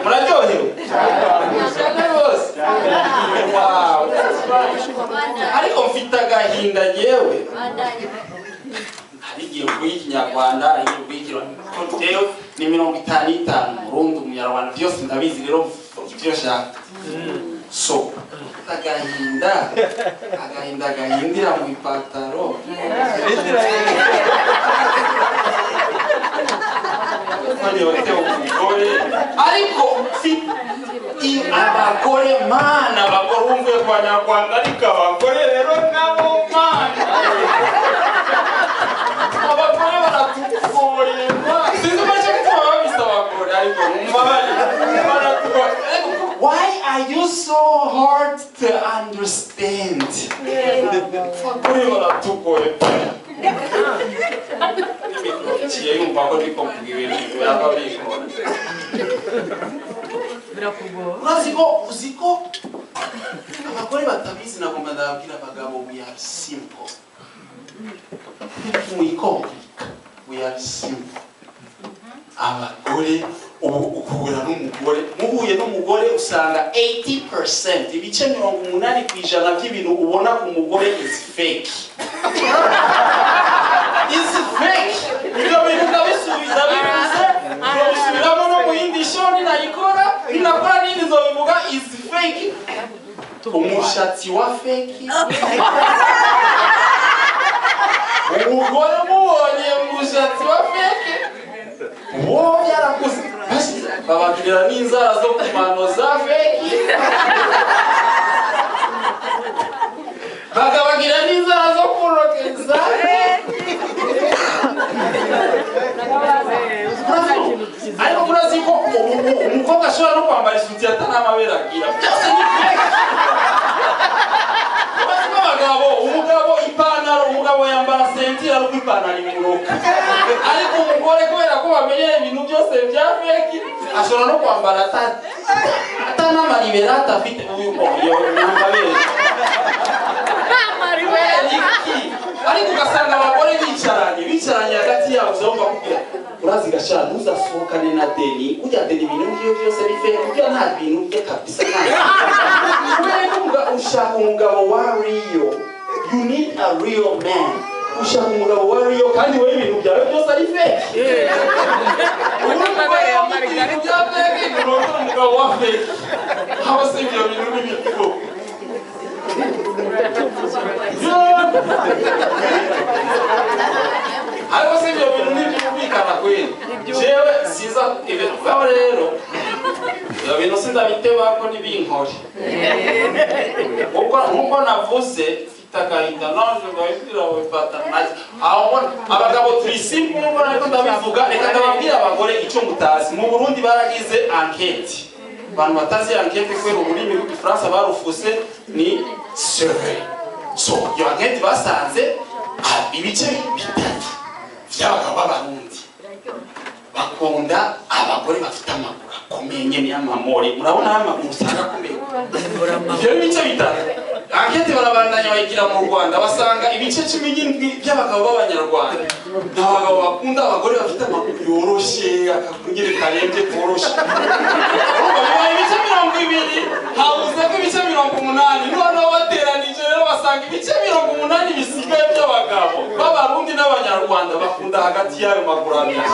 Muraryohewe cyane rwose. Wow, ariko mfite agahinda yewe. Hari igihe uvuga Ikinyarwanda, hari igihe uvuga Ikirundi, rero ni 55 Murundi, Umunyarwanda, byose ndabizi rero ibyo nshaka. So agahinda, agahinda gahindira mu ipataro. Umugore ariko abagore mana, abagore wumvuye kwa Nyarwanda, ariko abagore rero nabo mana, abagore baratugoye. Sinzi uko gituma babise abagore, ariko mumbabarire, baratugoye. Why are you so hard to understand? Abagore baratugoye. Ciye yumva ko ndiko mvuga ibintu byaba bikora. Urazi ko, uzi ko abagore batabizi. Nagomba ndababwira abagabo, we are simple. Mwikomplika, we are simple. Abagore ubu uhura n'umugore, muhuye n'umugore usanga 80%, ibice 80% by'ibintu ubona ku mugore is fake, is fake. Ibyo bintu ndabisubiza, bivuze nzobisubiramo no mu yindi show ninayikora, ninakora n'indi nzobivuga, is fake. Umushatsi wa fake, umugore mubonye umushatsi wa fake wo yarakuze, babagirira n'inzara zo ku mano za fake, bakabagira n'inzara zo ku ntoki za fake. Ariko murazi ko umukobwa ashobora no kwambara isuti atanamabere agira, byose ni fake. Urazi ko abagabo, umugabo ipantaro, umugabo yambara ceinture ariko ipantaro imuruka, ariko umugore kubera ko bamenyera ibintu byose bya fake ashobora no kwambara atan'amaribera atafite uyu mabere. Iki ariko ugasanga abagore bicaranye, bicaranye hagati yabo, uzumva bakubwira: "Urazi gasha, ntuzasohokane na Deni, ujya Deni ibintu byiwe byose bi fake, ujya nta bintu bye kabisa." Nta kubera ko ushaka umugabo wa real. You need a real man. Ushaka umugabo wa real kandi wowe ibintu byawe byose ari fake. Uri umugore ufite ibintu bya fake, urongera umugabo wa fake, aho se ibyo bintu ni ibiki? Ariko si ibyo bintu ntibyumvikana kweli? Jewe siza ibintu bwabo rero, ibyo bintu sindabiteba ko nibinkore, kuko nkuko navuze mfite agahinda nanje ngahitira wifata aho. Abagabo turi simple nkuko nariko ndabivuga. Reka ndababwira abagore icyo mutazi. Mu Burundi baragize enquête. Abantu batazi enquête kubera ururimi rw'Igifaransa barufuse, ni survey. So iyo enquête basanze ibice bitatu by'abagabo b'Abarundi bakunda abagore bafite amaguru akomeye nyene y'amamore. Murabona amaguru usanga akomeye. Ibyo ni ibice bitatu. Enquête barabandanya bayigira mu Rwanda, basanga ibice 17 by'abagabo b'Abanyarwanda ni abagabo bakunda abagore bafite amaguru yoroshe, akaguru nyine karembye koroshe. Urumva bibaye ibice 20, habuze ko ibice 80. Noneho bateranije rero basanga ibice 80 bisigaye by'abagabo b'Abarundi n'Abanyarwanda bakunda hagati y'ayo maguru abiri.